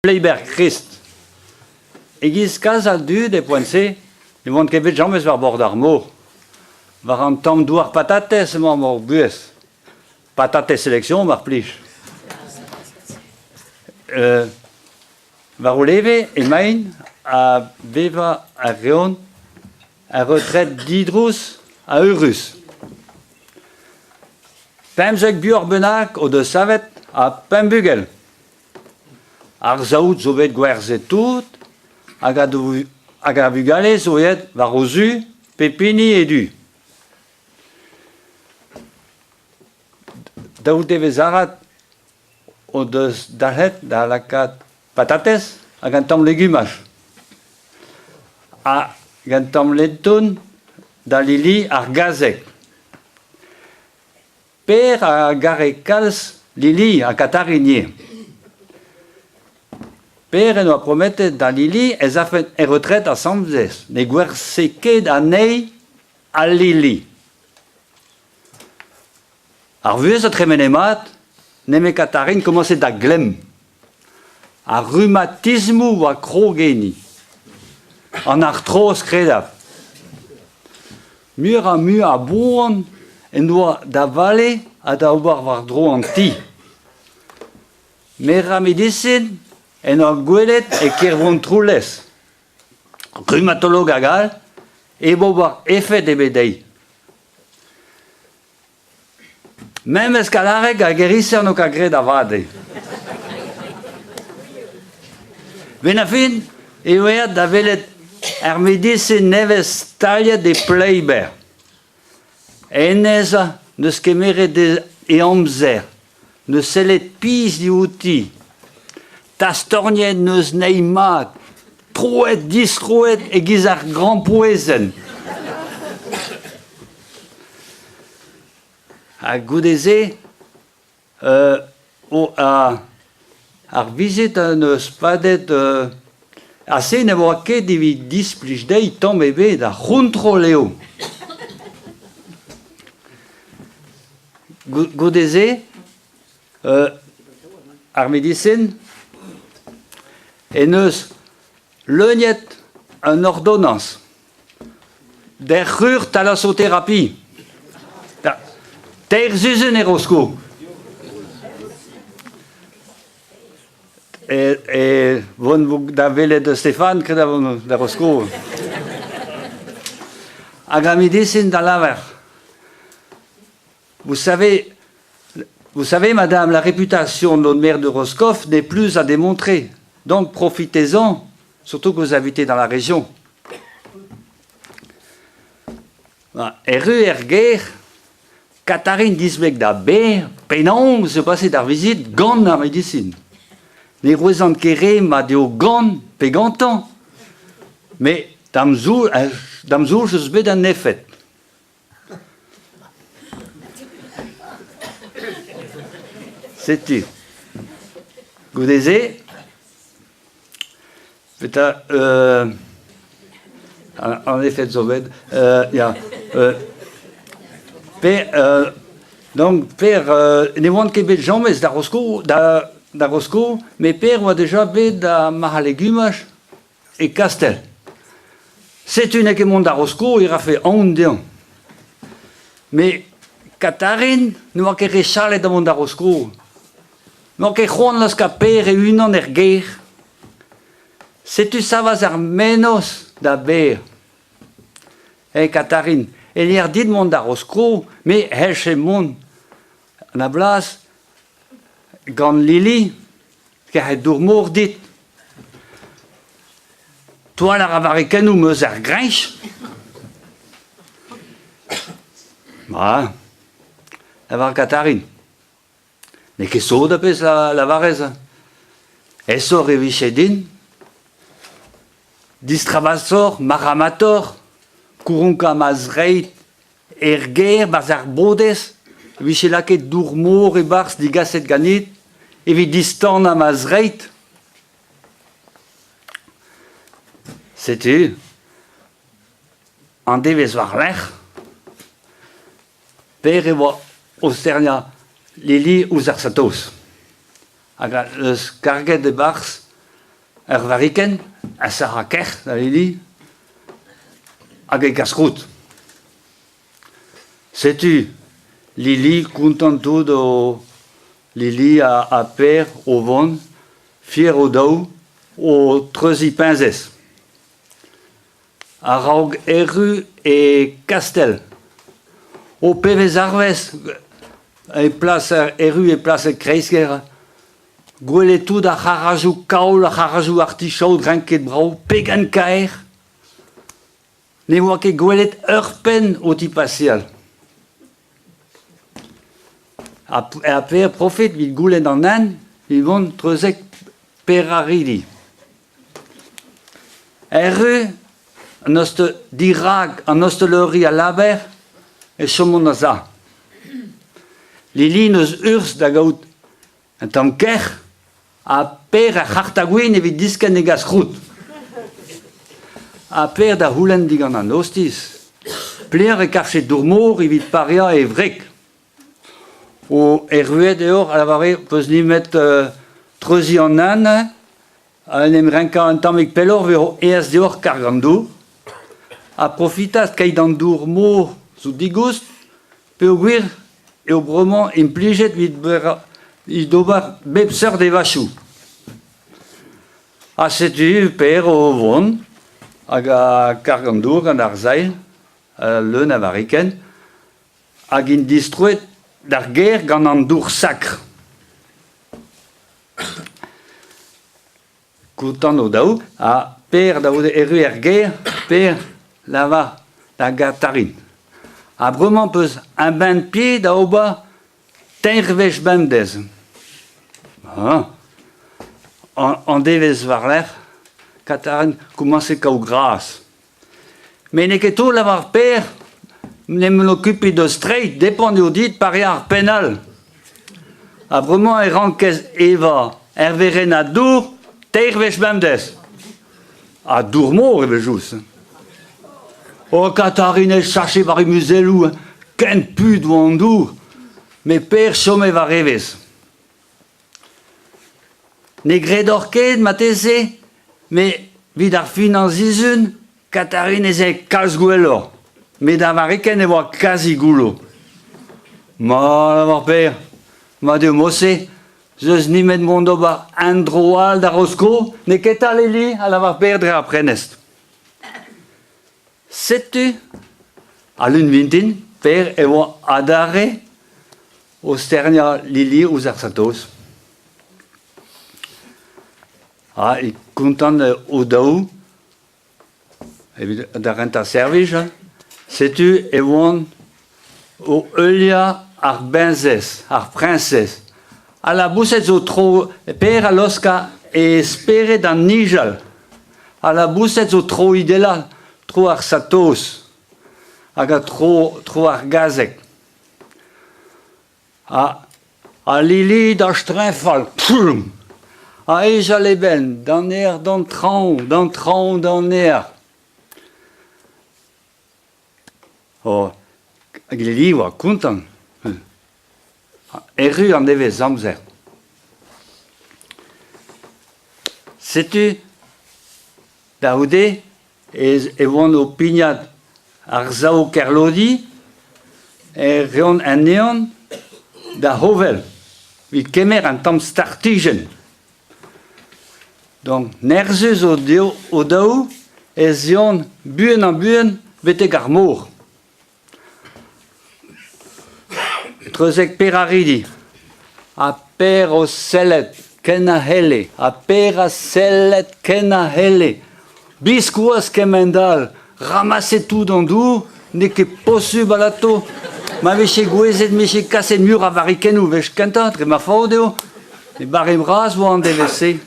Pleiber-Krist. E-giz kalz a dud e poent-se ne oant ket bet james war bord ar mor. War an tamm douar patatez emañ hor buhez. Patatez sélection mar plij. War o leve emaint ha bevañ a reont ar retred didrouz ha eürus. 15 buoc'h bennak o deus savet ha pemp bugel. Ar saout zo bet gwerzhet tout hag ar vugale zo aet war o zu, pep hini e du. Daou devezh-arat o deus dalc'het da lakaat patatez hag un tamm legumaj. Hag un tamm leton da Lili ar gazeg. Per a gare kalz Lili ha Katarin ivez. Per en doa prometet da Lili ez afe en retred asambles, ne gwerzhe ket anezhi al Lili. Ar vuhez a tremene mat, nemet Katarin komañse da glemm. Ar rumatismoù oa krog enni. An artroz kredabl. Muioc'h-ha-mui a boan en doa da vale ha da ober war-dro an ti. Merañ medisin en ur gwelet e Kervontroulez, rhumatolog hag all, hep ober efed ebet dezhi. Memes Kalareg hag Eriser n'o ket graet avat eo. 'Benn ar fin eo aet da welet ar medisin nevez staliet e Pleiber. Hennezh 'neus kemeret e amzer, 'neus sellet pizh diouti. Tastorniet 'neus anezhi mat, troet distroet e-giz ar grampouezhenn. Ha goude-se ar vizit en deus padet ha se ne oa ket evit displij dezhi tamm ebet, ar c'hontrol eo. Goude-se ar medisin en deus leuniet un ordonnañs. Derc'hur thalassothérapie. Teir sizhun e Rosko. E vont da welet Stéphane da Rosko. Hag ar medisin da lavar. Vous savez, vous savez, madame, la réputation de notre maire de Roscoff n'est plus à démontrer. Donc profitez-en, surtout que vous habitez dans la région. Erru er gêr, Katarin dismeg da Ber penaos eo paset ar vizit gant ar medisin. Ne rouezan ket re ma deo gant pe gantañ, met da'm soñj eus bet un efed. Setu. Goude-se, petra an efed zo bet ya pe donc Per ne oan ket bet james da Rosko da Rosko met Per oa deja bet da marc'h-legumaj E Kastell. Setu n'eo ket mont da Rosko e rafe aon dezhañ. Met Katarin ne oa ket re chalet da vont da Rosko. N'oa ket c'hoant laskañ Per e-unan er gêr. Setu savas ar mennozh da Ber. Hey Katarin, e-lec'h dit mont da Rosko, me 'c'hellje mont na blas gant Lili, kerc'het dour-mor dit. Toal ar varrikennoù 'm eus er greñch. Ma, lavar Katarin. N'eo ket sot ar pezh a lavarez. Aesoc'h e vije din. Distrabasoc'h, marc'hamatoc'h, kouronkañ ma zreid Er gêr, 'barzh ar bodez, e vije lakaet dour-mor e-barzh digaset ganit evit distanañ ma zreid. Setu an devezh war-lerc'h, Per e oa o sterniañ Lili ouzh ar satos hag eus karget e-barzh. Ur varrikenn a Sarah Kerc'h da Lili hag e casse-croûte. Setu Lili kontant-tout o Lili ha Per o vont, fier o-daou, o treuziñ peñsez. A-raok erru e Kastell. O pebezh arvest e plas erru e plas kreiz-kêr. Gwelet tout ar c'harrajoù kaol, ar c'harrajoù artichaod renket brav, pegen kaer! Ne oa ket gwelet ur penn o tipaseal. Ha per profit evit goulenn an hent evit mont treuzek Peraridi. Erru an dirak an ostaleri a laver e chomont a-sav. Lili 'neus urzh da gaout un tamm kerc'h ha Per ar c'harta-gwin evit diskenn e gas-krout. Ha Per da c'houlenn digant an ostiz pelec'h e karfe dour-mor evit pareañ e wreg. O erruet eo a lavare peus nemet treuziñ an hent ha en em renkañ un tammig pelloc'h 'vo aes deoc'h karg an dour. Ha profitañ keit an dour-mor zo digoust peogwir eo bremañ implijet evit ober bep seurt evachoù. Ha setu Per o vont hag a karg an dour gant ar sailh leun a varrikenn hag int distroet d'ar gêr gant an dour sakr. Kontant o-daou ha Per da vout erru er gêr, Per lavar da Gatarin. Ha bremañ 'peus un bain-pied da ober teir wech bemdez. Ah. An devezh war-lerc'h, Katarin komañse kaout gras. Met n'eo ket taol lavar Per n'em em okupiñ deus treid, depend eo dit pareañ ar penn all. Ha bremañ e rankez evañ ur werennad dour teir wech bemdez. Ha dour-mor evel-just. O Katarin e chache war he muzelloù, ken put 'oa an dour. Met Per chome war evezh. Ne gredoc'h ket marteze, met evit ar fin ar sizhun, Katarin ez ae kalz gwelloc'h. Met ar varrikenn e oa kazi goullo. Ma, lavar Per, mat eo mod-se, 'z eus nemet mont d'ober un dro all da Rosko, n'eo ket 'ta Lili, a lavar Per dre ar prenestr. Setu, al lun vintin, Per e oa adarre o sterniañ Lili ouzh ar satoz. Ha e kontant o-daou evit da rentañ servij. Setu e oant o heuliañ ar briñsez, ar priñsez. Ha laboused zo tro Per a laoska e spered an nijal. Ha laboused zo troidellañ tro ar satoz hag a tro tro ar gazeg. Ha Lili da strinfal, pfff! Ha hejal e benn, d'an aer d'an traoñ, d'an traoñ d'an aer. Oh, hag Lili oa kontant. Erru an nevez-amzer. Setu, da c'houde, e oant o pignat ar sav Kerlodi e reont anezhañ da c'hovel evit kemer un tamm startijenn. Donc nerzhus o-daou ez eont buan-ha-buan betek ar mor. Treuzek Peraridi ha Per o sellet ken a c'helle ha Per a sellet ken a c'helle. Biskoazh kemend-all, ramaset tout an dour, n'eo ket posubl alato. Ma vije gouezet 'mije kaset mur a varrikennoù wech kentañ dre ma faot eo. E barre bras 'oa an devezh-se.